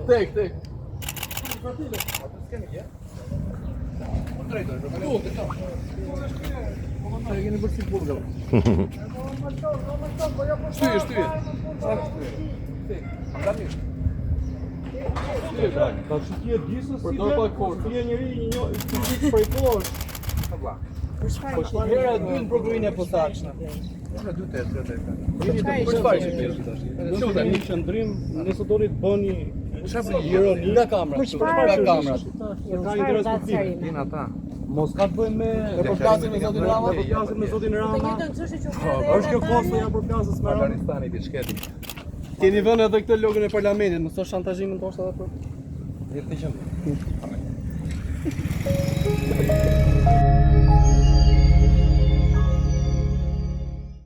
Tek, tek. E keni bërë si burgë. Shtyje, shtyje. Shtyje, bra. Ta që ti e di se si Përdor dhe, pak forcë. ti je njeri një një i prej kohësh. Po hera e dytë në prokurorinë e posaçme. Për çfarë ishte pjesë tash? Nëse keni një qëndrim, nëse doni të bëni ironi, Nga kamera. Për çfarë? Nga kamera. se ka interes publik. Ata. Mos ka të bëjë me Me përplasjen me zotin Rama? Me përplasjen me zotin Të Rama. njëjtën çështje që u flet edhe Është kjo atare. kostoja e përplasjes me Rama? Afganistani ti shketi. Keni vënë edhe këtë logon e parlamentit, mos është shantazhim ndoshta edhe për Mirë të qëndrim.